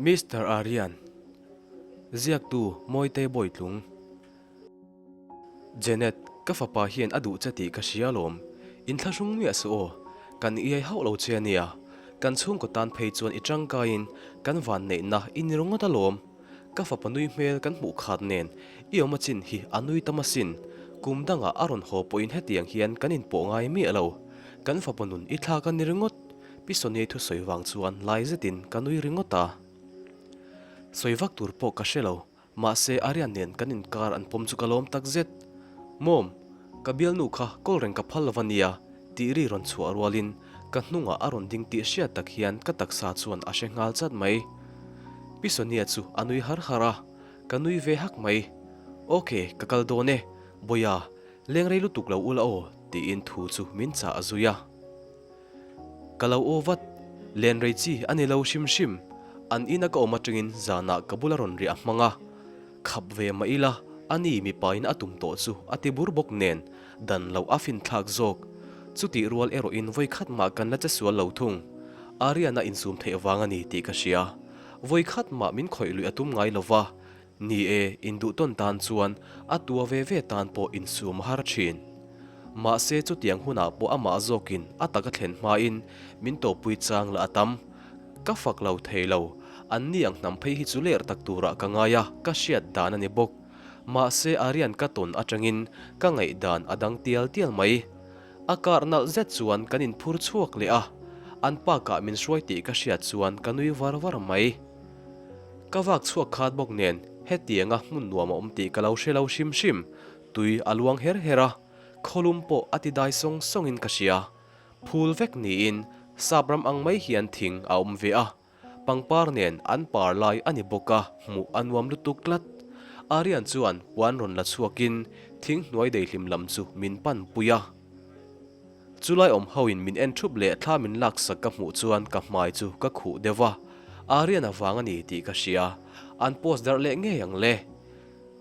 Mister Aryan, Ziaktu Mawitei Bawitlung, Janet, ka fapa hian a duh che tih ka hria alawm. Inthlahrung miah suh aw, kan iai hauh lo che ania. Kan chhungkaw tan phei chuan i tangkaiin kan vanneihna i ni ringawt alawm. Ka fapa nui hmel kan hmuh khat nen i awm a chin hi a nui tam asin. Kum dangah a rawn haw pawhin hetiang hian kan inpawh ngai miah lo. Kan fapa nun i thlak a ni ringawt. Pi Soniai thusawi vang chuan lai zetin ka nui ringawt a. Sawi vak tur pawh ka hre lo. Mahse Aryan nen kan inkar an pawm chu ka lawm tak zet. Mom, ka bialnu kha kawl reng ka phal lova nia tih ri rawn chhuah rualin ka hnungah a rawn ding tih hriat tak hian ka taksa chuan a hre nghal chat mai. Pi Sonia chu a nui har har a, ka nui ve hak mai. Ok, ka kal dawn e, Bawia, leng rei lutuk lo ula aw tiin thu chu min chah a zui a. Ka lo aw vat, len rei chi a ni lo hrim hrim. An ina ka awm atangin zanah ka bula rawn riah a hmang a. Khap ve mah ila, a ni mipain a tum tawh chu a ti bur bawk nen, dan loh a finthlak zawk. Chutih rual erawhin vawikhat mah kan la che sual lo thung. Ariana insum theih vang a ni tih ka hria. Vawikhat mah min khawih luih a tum ngai lo va, Ni e, induhtawn tan chuan a tua ve ve tan pawh insum a har thin. Mahse chutiang hunah pawh amah zawkin a taka thlen hmain min tawpui chang lah a tam. Ka fak lo thei lo, anni ang hnam phei hi chu ler tak turah ka ngai a, ka hriat dan a ni bawk. Mahse Aryan ka tawn atangin ka ngaihdan a dang tial tial mai. A kar nalh zet chuan kan inphur chhuak leh a, an park-ah min hruai tih ka hriat chuan ka nui var var mai. Ka vak chhuak khat bawk nen hetianga hmun nuam a awm tih ka lo hre lo hrim hrim, tui a luang her her a, khawlum pawh a ti dai sawng sawngin ka hria. Phul vek niin sap ram ang mai hian thing a awm ve a, pangpar nen an par lai a ni bawk a, hmuh a nuam lutuk tlat. Aryan chuan puan rawn la chhuakin thing hnuai daihlim lam chu min pan pui a. Chulai awm ho in min en thup leh thla min laksak ka hmuh chuan ka hmai chu ka khuh deuh a, Aryan avang a ni tih ka hria, an post darh leh ngei ang le.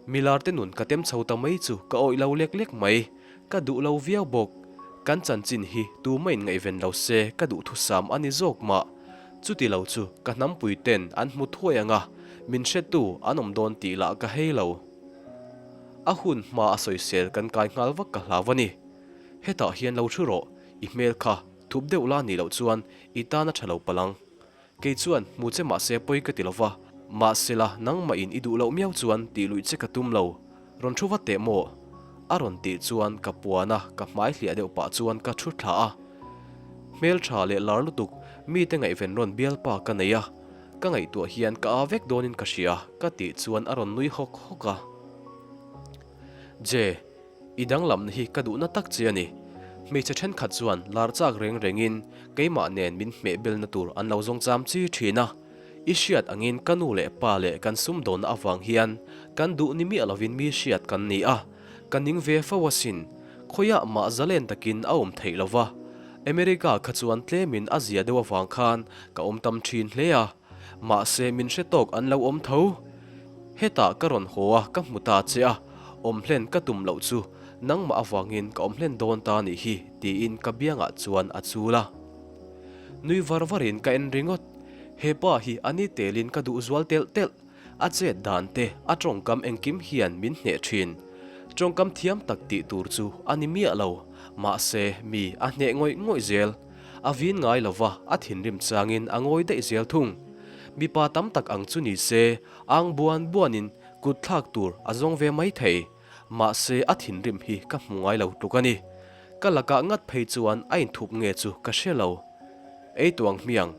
Milar te nun ka tem chho ta mai chu ka awih lo lek lek mai, ka duh lo viau bawk. Kan chanchin hi tumah in ngaihven lo se ka duhthusam a ni zawk mah. Chuti lo chu ka hnampui ten an hmu thuai ang a, min hretu an awm dawn tih lah ka hei lo. A hun hma a sawisel kan kai nghal vak ka hlau a ni. Hetah hian lo thu rawh, i hmel kha thup deuh la nih loh chuan i tan a tha lo palh ang. Kei chuan hmu che mahse pawi ka ti lo va, mahsela nangmah in i duh loh miau chuan tih luih che ka tum lo, rawn thu vat teh maw? A rawn tih chuan ka puan a, ka hmai hliah deuh pah chuan ka thu thla a. Hmel tha leh lar lutuk, mite ngaihven rawn bialpa ka nei a, ka ngaihtuah hian ka aa vek dawnin ka hria, ka tih chuan a rawn nui hawk hawk a. Je. I danglamna hi ka duhna tak che a ni. Hmeichhe thenkhat chuan lar chak reng rengin keimah nen min hmeh belna tur an lo zawng cham chi thin a. I hriat angin ka nu leh pa leh kan sumdawnna avang hian kan duh ni miah lovin mi hriat kan ni a, ka ning ve fo asin. Khawiah mah zalen takin a awm theih lova. America kha chuan tlemin a zia deuh avang khan ka awm tam thin hle a. Mahse min hre tawk an lo awm tho. Hetah ka rawn haw a, ka hmu ta che a, awm hlen ka tum loh chu nangmah avangin ka awm hlen dawn ta nih hi tiin ka biangah chuan a chul a. Nui var varin ka en ringawt. He pa hi a ni telin ka duh zual telh telh. A chet dan te, a tawngkam engkim hian min hneh thin. Tawngkam thiam tak tih tur chu a ni miah lo, mahse mi a hneh ngawih ngawih zel. A vin ngai lo va, a thinrim changin a ngawi daih zel thung. Mipa tam tak ang chu ni se, ang buan buanin kut thlak tur a zawng ve mai thei. Mahse a thinrim hi ka hmu ngai lo tluk a ni. Ka lakah ngat phei chuan a inthup nge chu ka hre lo. Ei tuang hmiang,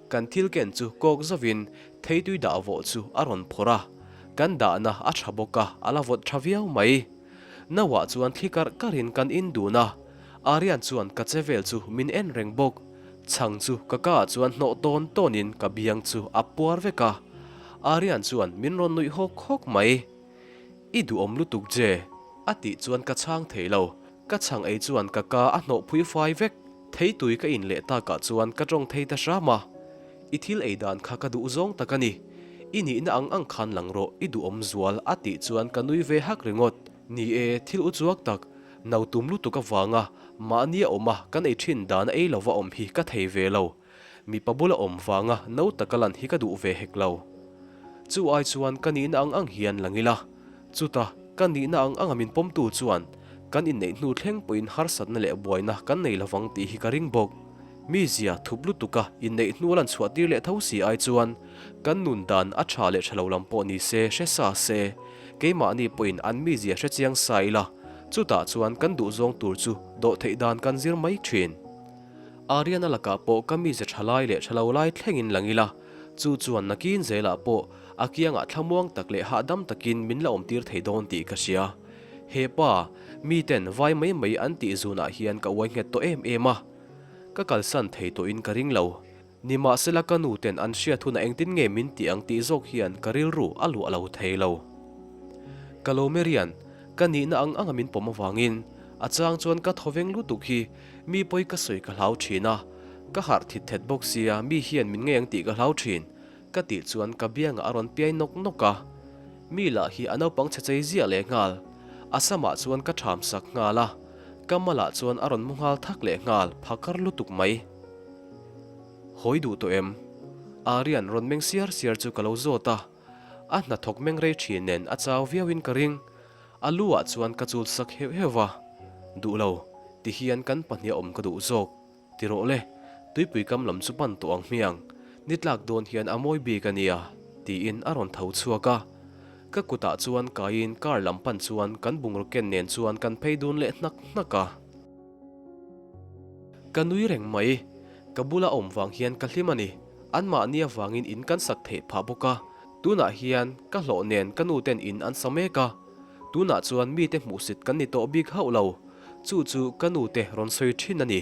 kan thil ken chu kawk zovin theitui dah vawh chu a rawn phawrh a. Kan dahna a tha bawk a, a la vawt tha viau mai. Nauah chuan thli karh karhin kan in dun a, Aryan chuan ka che vel chu min en reng bawk. Chhang chu ka ka ah chuan hnawh tawn tawnin ka biang chu a puar vek a. Aryan chuan min rawn nuih hawk hawk mai. I duhawm lutuk je, a tih chuan ka chhang thei lo. Ka chhang ei chuan ka ka a hnawh phui fai vek. Theitui ka in leh takah chuan ka tawng thei ta hram a. I thil ei dan kha ka duh zawng tak a ni. I nihna ang ang khan lang rawh, i duhawm zual, a tih chuan ka nui ve hak ringawt. Ni e, thil u chuak tak, no tum lutuk avanga mahni a awm a kan ei thin dan a ei lova awm hi ka thei ve lo. Mipa bula awm vanga no taka lan hi ka duh ve hek lo. Chu ai chuan ka nihna ang ang hian lang ila. Chuta ka nihna ang anga min pawmtu chuan kan inneih hnu thleng pawhin harsatna leh buaina kan nei lovang tih hi ka ring bawk. Mizia thup lutuka inneih hnu a lan chhuah tir leh tho si ai chuan kan nun dan a tha leh tha lo lam pawh ni se hre sa se, keimahni pawhin an mizia hre chiang sa ila, chutah chuan kan duhzawng tur chu dawh theih dan kan zir mai thin. Ariana lakah pawh ka mize tha lai leh tha lo lai thlengin lang ila, chu chuan nakin zelah pawh a kiangah thlamuang tak leh hahdam takin min la awmtir thei dawn tih ka hria. He pa, miten vai mai mai an tih zunah hian ka uai nghet tawh em em a. Ka kalsan thei tawhin ka ring lo. Nimahsela ka nu ten an hriat hunah engtin nge min tih ang tih zawk hian ka rilru a luah lo thei lo. Ka lo Marian, ka nihna ang anga min pawm avangin a chang chuan ka thawveng lutuk hi mi pawi ka sawi ka hlau thin a, ka harh thit thet bawk sia mi hian min ngei ang tih ka hlau thin ka tih chuan ka biangah a rawn piai nawk nawk a. Mi lah hi a naupang chhe chei ziah leh nghal. A samah chuan ka ṭham sak nghal a, ka malah chuan a rawn mu nghal thak leh nghal phakar lutuk mai. Hawi duh tawh em? Arian rawn meng siar siar chu ka lo zawt a, a hnathawk meng rei ṭhin nen a chau viauin ka ring. A lu ah chuan ka chul sak heuh heuh va, Duh lo, ti hian kan pahnih a awm ka duh zawk. Ti rawh le, tuipui kam lam chu pan tawh ang hmiang, ni tlak dawn hian a mawi bik a nia, tiin a rawn tho chhuak a. Ka kutah chuan kaiin car lam pan chuan kan bungraw ken nen chuan kan phei dun leh hnak hnak a. Ka nui reng mai, ka bula awm vang hian ka hlim a ni. Anmahni avangin in kan sak theih phah bawk a, tunah hian ka hlawh nen ka nu ten in an sa mek a. Tunah chuan mite hmuhsit kan ni tawh bik hauh lo, chu chu ka nu te rawn sawi thin a ni.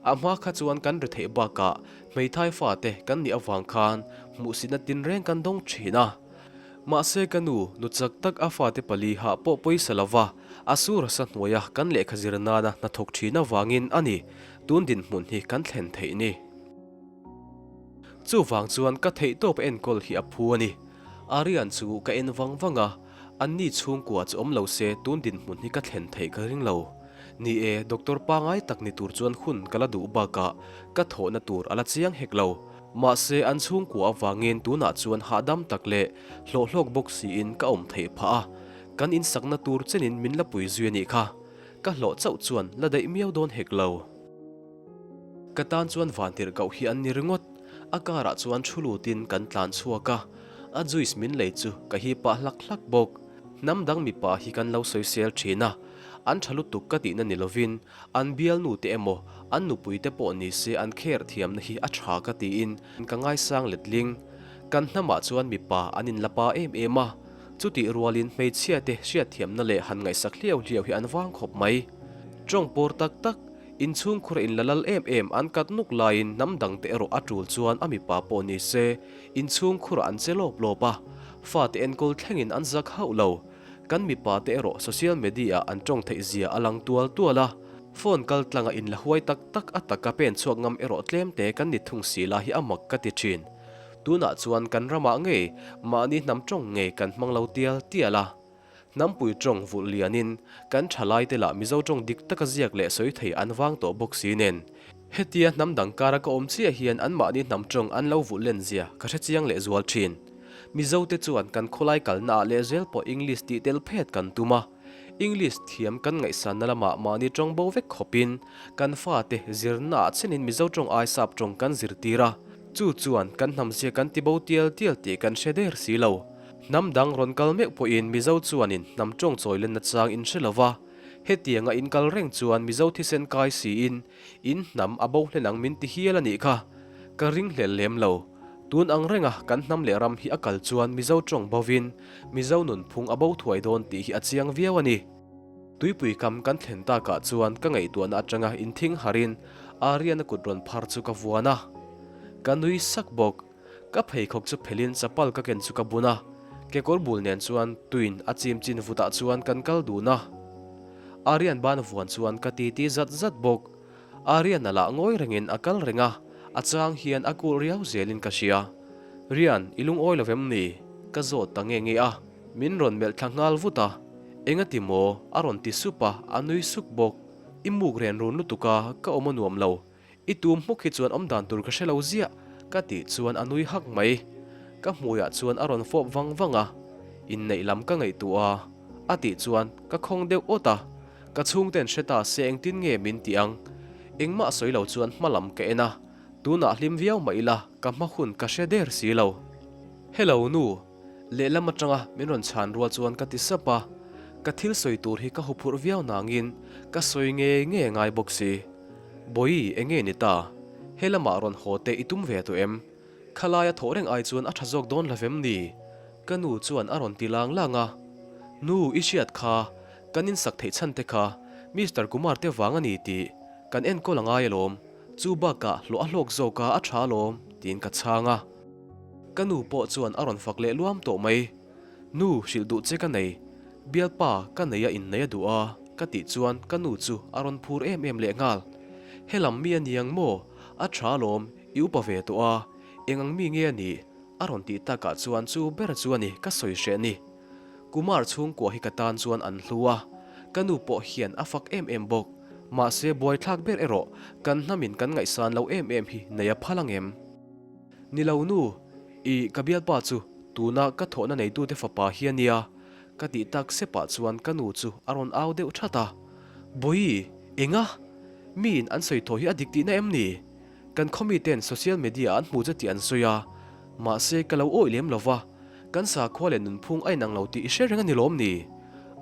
A hma kha chuan kan ri theih bakah hmeithai fate kan nih avang khan hmuhsitna tinreng kan dawng thin a. Mahse ka nu, nu chak tak a fate pali hah pawh pawisa lova a sur sa hnuaia kan lehkha zir nana hnathawk thin avangin a ni tun dinhmun hi kan thlen theih ni. Chuvang chuan ka theihtawp enkawl hi a phu a ni. Arian chu ka en vang vang a, anni chhungkua chu awm lo se tun dinhmun hi ka thlen theih ka ring lo. Ni e, doctor pangai tak ni tur chuan hun ka la duh bakah ka thawhna tur a la chiang hek lo. Mahse an chhungkua avangin tunah chuan hahdam tak leh hlawhhlawk bawk siin ka awm theih phah a, kan insakna tur chenin min la pui zui a nih kha. Ka hlawh chauh chuan la daih miau dawn hek lo. Ka tan chuan vantirh koh hi an ni ringawt. A car ah chuan thu lutin kan tlan chhuak a, a juice min lei chu ka hi pah hlak hlak bawk. Hnam dang mipa hi kan lo sawisel thin a, an tha lutuk ka tihna ni lovin an bialnu te emaw an nupui te pawh ni se an care thiamna hi a tha ka tiin ka ngaisang letling. Kan hnamah chuan mipa an inla pa em em a, chutih rualin hmeichhia te hriatthiamna leh han ngaihsak hliau hliau hi an vang khawp mai. Tawng pawr tak tak Inchhungkhur in la lal em em an kat nuk laiin hnam dangte erawh a tul chuan a mipa pawh ni se inchhungkhurah an che lawp lawp a, fate enkawl thlengin an zak hauh lo. Kan mipa te erawh social media ah an tawng theih zia a lang tual tual a, phone kal tlanga in la huai tak tak a taka pen chhuak ngam erawh tlem te kan ni thung si la hi a mak ka ti thin. Tunah chuan kan ramah ngei mahni hnam tawng ngei kan hmang lo tial tial a. Hnampui tawng vulh lianin kan thalaite lah Mizo tawng dik taka ziak leh sawi thei an vang tawh bawk si nen. Hetia hnam dang kara ka awm chiah hian anmahni hnam tawng an lo vulh len zia ka hre chiang leh zual thin. Mizote chuan kan khawlai kalna ah leh zel pawh English tih tel phet kan tum a. English thiam kan ngaihsanna lamah mahni tawng bo vek khawpin kan fate zirna ah chenin Mizo tawng ai sap tawng kan zirtir a. Chu chuan kan hnam zia kan ti bo tial tial tih kan hre der si lo. Hnam dang rawn kal meuh pawhin Mizo chuanin hnam tawng chawi lenna chang in hre lova, hetianga in kal reng chuan Mizo thisen kai siin in hnam a bo hlen ang min ti hial a nih kha. Ka ring hlel lem lo. Tun ang renga kan hnam leh ram hi a kal chuan Mizo tawng bovin Mizo nunphung a bo thuai dawn tih hi a chiang viau a ni. Tuipui kam kan thlen takah chuan ka ngaihtuahna atanga inthing harin Ariana kut rawn phar chu ka vuan a. Ka nui sak bawk. Ka pheikhawk chu phelin chapal ka ken chu ka bun a, kekawr bul nen chuan tuin a chim chin vutah chuan kan kal dun a. Arian ban vuan chuan ka titi zat zat bawk. Ariana lah ngawi rengin a kal reng a, a chang hian a kulh riau zelin ka hria. Rian, i lungawi lo vem ni? Ka zawt ta nge nge a, min rawn melh thla nghal vut a. Engati maw? A rawn ti sup a, a nui suk bawk. I muk ren run lutuk a, ka awm a nuam lo. I tum hmuk hi chuan awm dan tur ka hre lo ziah, ka tih chuan a nui hak mai. Ka hmuiah chuan a rawn fawp vang vang a, inneih lam ka ngaihtuah a, a tih chuan ka khawng deuh awt a, ka chhungten hre ta se engtin nge min tih ang? Engmah sawi lo chuan hma lam ka en a, tunah hlim viau mah ila ka hma hun ka hre der si lo. Hello nu, lehlam atanga min rawn chhan rual chuan ka ti sap a, ka thil sawi tur hi ka huphurh viau nangin ka sawi ngei ngei ngai bawk si. Bawi, enge ni ta? Helamah rawn haw teh i tum ve tawh em? Khalaia thawh reng ai chuan a tha zawk dawn lo vem ni? Ka nu chuan a rawn ti lang lang a. Nu, i hriat kha, kan insak theih chhan te kha Mister Kumar te vang a ni tih kan enkawl a ngai alawm, chu bakah hlawh a hlawk zawk a, a tha alawm, tiin ka chhang a. Ka nu pawh chuan a rawn fak leh luam tawh mai. Nu, hrilh duh che ka nei, bialpa ka nei a innei a duh a, ka tih chuan ka nu chu a rawn phur em em lehnghal. Helam mi a niang maw? A tha alawm, I upa ve tawh a, eng ang mi nge a nih? A rawn tih takah chuan chu ber chu a ni ka sawi hreh ni. Kumar chhungkua hi ka tan chuan an hlu a, ka nu pawh hian a fak em em bawk. Mahse buaithlak ber erawh kan hnamin kan ngaihsan lo em em hi nei a phal ang em? Ni lo nu, i ka bialpa chu tuna ka thawhna neitute fapa hi a nia, ka tih tak sepah chuan ka nu chu a rawn au deuh that a. Bawi, enga? Miin an sawi thaw hi a dik tihna em ni? Kan khawmi ten social media ah an hmu che tih an sawi a, mahse ka lo awih lem lova, kan sakhua leh nunphung a inang lo tih i hre reng a ni lawm ni?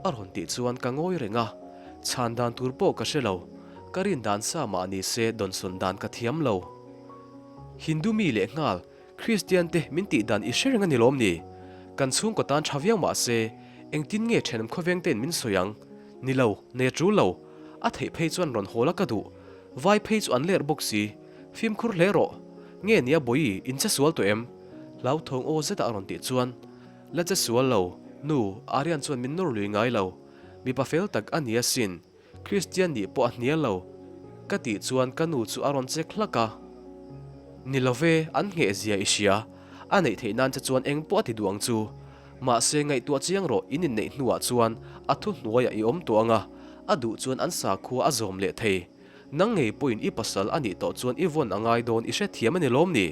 A rawn tih chuan ka ngawi reng a, chhan dan tur pawh ka hre lo, ka rin dan sa mah ni se dawnsawn dan ka thiam lo. Hindu mi leh nghal Kristian te min tih dan i hre reng a ni lawm ni? Kan chhungkaw tan tha viau mah se, engtin nge thenawm khawveng tein min sawi ang? Ni lo, nei a tul lo. A theih phei chuan rawn hawl a ka duh. Vai phei chu an ler bawk si. Fimkhur hle rawh. Nge nia Bawi, in che sual tawh em? Hlauthawng aw zeta a rawn tih chuan, La che sual lo, nu, Aryan chuan min nawr lui ngai lo. Mipa fel tak a ni asin. Kristian nih pawh a hnial lo. Ka tih chuan ka nu chu a rawn chek hlak a. Ni lo ve, an ngheh zia i hria. A neih theih nan che chuan eng pawh a ti duh ang chu. Mahse ngaihtuah chiang rawh in inneih hnuah chuan a thu hnuaiah i awm tawh ang a, a duh chuan an sakhua a zawm leh thei. Nang ngei pawhin i pasal a nih tawh chuan i vawn a ngai dawn i hrethiam a ni lawm ni?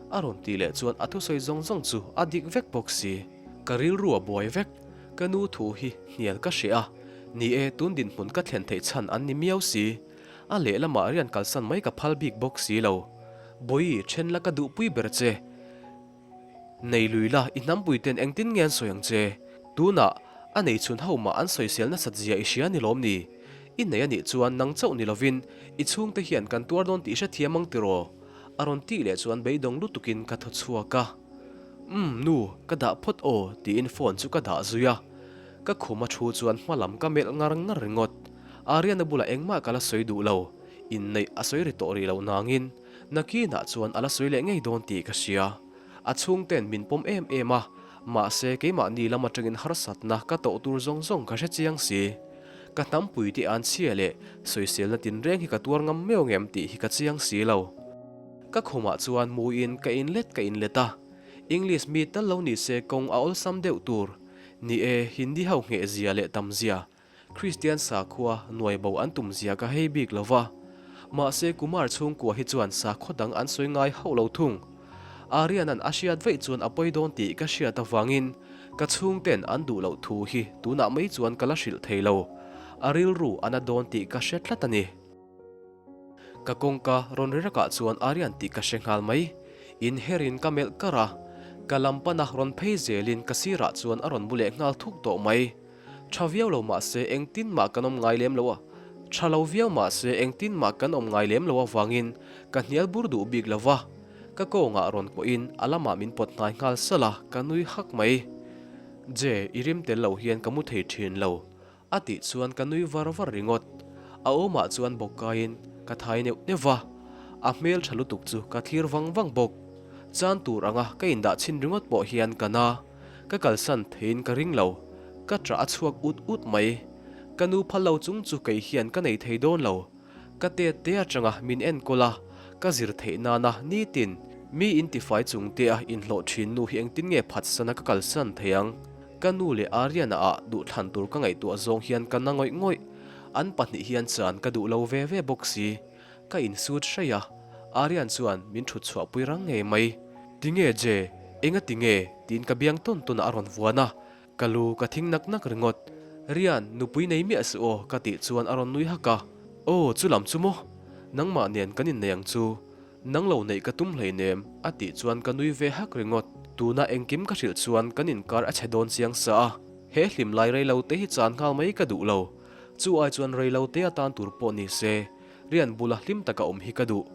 A rawn tih leh chuan a thusawi zawng zawng chu a dik vek bawk si. Ka rilru a buai vek. Ka nu thu hi hnial ka hreh a, ni e tun dinhmun ka thlen theih chhan an ni miau si. A lehlamah rian kalsan mai ka phal bik bawk si lo. Bawi, then la ka duhpui ber che. Nei lui la, i hnampui ten engtin nge an sawi ang che? Tunah, a nei chhun ho mah an sawisel nasat zia i hria ni lawm ni? I nei a nih chuan nang chauh ni lovin i chhungte hian kan tuar dawn tih i hrethiam ang tiraw? A rawn tih leh chuan beidawng lutukin ka thaw chhuak a. Umm, nu, ka dah phawt aw, tiin phone chu ka dah zui a. Ka khum a thu chuan hma lam ka melh ngar ngar ringawt. Ariana bulah engmah ka la sawi duh lo. Inneih a sawi ri tawh rih loh nangin nakinah chuan a la sawi leh ngei dawn tih ka hria. A chhungten min pawm em em a, mahse keimahni lam atangin harsatna ka tawh tur zawng zawng ka hre chiang si. Ka hnampui te an chhia leh sawiselna tinreng hi ka tuar ngam meuh ngem tih hi ka chiang si lo. Ka khumah chuan muiin ka inlet ka inlet a, English mi tal lo ni se kawng a awlsam deuh tur. Ni e, Hindi ho ngheh zia leh tam zia, Kristian sakhua nuai bo an tum zia ka hei bik lo va. Mahse Kumar chhungkua hi chuan sakhaw dang an sawi ngai hauh lo thung. Aryan-a'n a hriat vaih chuan a pawi dawn tih ka hriat avangin ka chhungten an duh loh thu hi tunah mai chuan ka la hrilh thei lo. A rilru a na dawn tih ka hre tlat a ni. Ka kawngka rawn ri rakah chuan Aryan tih ka hre nghal mai. Inherin ka melh kar a, ka lam pana rawn phei zelin ka sirah chuan a rawn bu leh nghal thuk tawh mai. Tha viau lo mah se engtin mah kan awm ngai lem lo a, tha lo viau mah se engtin mah kan awm ngai lem lo avangin ka hnial bur duh bik lo va. Ka kawngah rawn pawhin a lamah min pawt hnai nghal salh a, ka nui hak mai. Je, i rim tel lo hian ka mu thei thin lo. A tih chuan ka nui var var ringawt. A awmah chuan bawk kaiin ka thai neuh neuh va, a hmel tha lutuk chu ka thlir vang vang bawk. Chan tur anga ka indah chhin ringawt pawh hian ka na. Ka kalsan theiin ka ring lo. Ka ṭah a chhuak ut ut mai. Ka nu phal lo chung chu kei hian ka nei thei dawn lo. Ka tet te atanga min enkawl a, ka zir theih nana nitin mi intifai chung te a inhlawh thin nu hi engtin nge phatsana ka kalsan thei ang? Ka nu leh Ariana ah duhthlan tur ka ngaihtuah zawng hian ka na ngawih ngawih. An pahnih hian chan ka duh lo ve ve bawk si. Ka insut hreih a, Arian chuan min thut chhuahpui rang ngei mai. Tinge Je? Engati nge? tiin ka biang tawn tawn ah a rawn vuan a, ka lu ka thing nak nak ringawt. Rian, nupui nei miah suh aw ka tih chuan a rawn nui hak a. Aw, chu lam chu maw? Nangmah nen kan innei ang chu. Nang lo neih ka tum hleinem a tih chuan ka nui ve hak ringawt. Tuna engkim ka hrilh chuan kan inkar a chhe dawn chiang sa a, he hlim lai reilo te hi chan nghal mai ka duh lo. Chu ai chuan reilo te atan tur pawh ni se, rian bula hlim taka awm hi ka duh.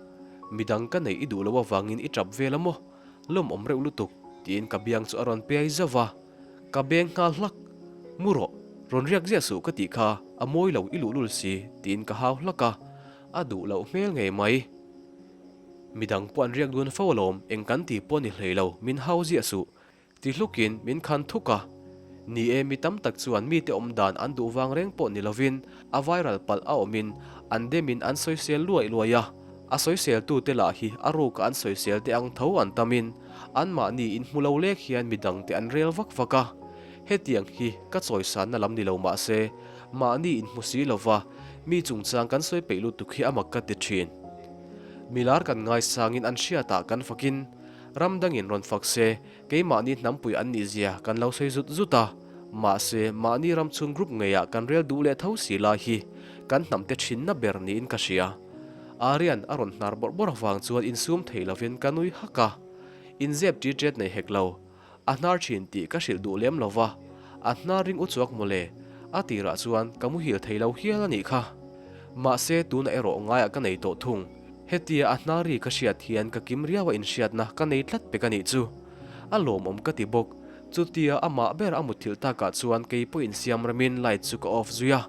Midang ka neih i duh loh avangin i tap vel a maw? Lawm awm reuh lutuk tiin ka biang chu a rawn piai zauh va, ka beng nghal hlak. Mu rawh, rawn riak ziah suh ka tih kha a mawi lo i luhlul si tiin ka hau hlak a, a duh loh hmel ngei mai. Midang pawh an riak dun fo alawm, eng kan ti pawh ni hlei lo, min hau ziah suh. Ti hlukin min khan thuk a. Ni e, mi tam tak chuan mite awm dan an duh vang reng pawh ni lovin a viral palh a awmin an demin an sawisel luai luai a. A sawiseltute lah hi a ruka an sawisel te ang tho an tamin anmahni inhmu lo lek hian midangte an rel vak vak a. Hetiang hi ka chawisanna lam ni lo mah se, mahni inhmu si lova mi chungchang kan sawi peih lutuk hi a mak ka ti thin. Milar kan ngaisangin an hriatah kan fakin ram dangin rawn fak se keimahni hnampui an nih zia kan lo sawi zut zut a, mahse mahni ram chhung group ngeiah kan rel duh leh tho si lai hi kan hnamte thinna ber niin ka hria. Aryan a rawn hnar bawrh bawrh avang chuan insum thei lovin ka nui hak a, inzep ṭi ṭet nei hek lo. A hnar thin tih ka hrilh duh lem lo va, a hnar ring uchuak mawle, a tirah chuan ka muhil thei lo hial a nih kha. Mahse tunah erawh ngaiah ka nei tawh thung. Hetia a hnar ri ka hriat hian ka kim riau a inhriatna ka nei tlat pek a nih chu. A lawmawm ka ti bawk. Chutia amah ber a mutthilh takah chuan kei pawh insiam remin light chu ka off zui a.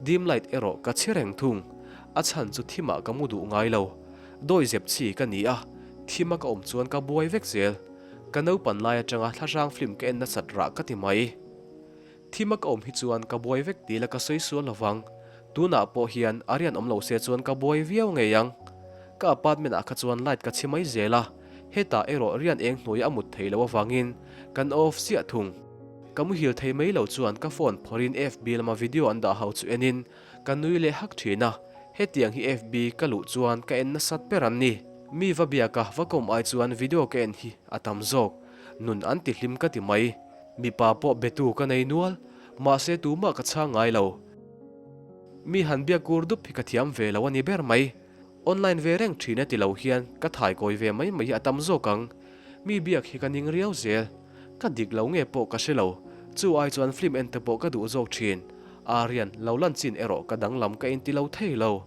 Dim light erawh ka chhe reng thung. A chhan chu thimah ka mu duh ngai lo. Dawi zep chi ka ni a, thima ka awm chuan ka buai vek zel. Ka naupan lai atanga thlahrang film ka en nasat rah ka ti mai. Thima ka awm hi chuan ka buai vek tih la ka sawi sual lovang. Tunah pawh hian a rian awm lo se chuan ka buai viau ngei ang. Ka apartment ah kha chuan light ka chhi mai zel a, hetah erawh rian eng hnuaia a mut theih loh avangin kan off chiah thung. Ka muhil thei mai lo chuan ka phone phawrhin FB lama video an dah ho chu enin Ka nui leh hak thin a, hetiang hi FB ka luh chuan ka en nasat ber an ni. Mi va biak a, va kawm ai chuan video ka en hi a tam zawk. Nun an ti hlim ka ti mai. Mipa pawh betu ka nei nual, mahse tumah ka chhang ngai lo. Mi han biak kur dup hi ka thiam ve lo a ni ber mai. Online ve reng thin a ti lo hian ka thaikawi ve mai mai hi a tam zawk ang. Mi biak hi ka ning riau zel. Ka dik lo nge pawh ka hre lo. Chu ai chuan film en te pawh ka duh zawk thin. Aryan, lo lan chin erawh ka danglam ka inti lo thei lo.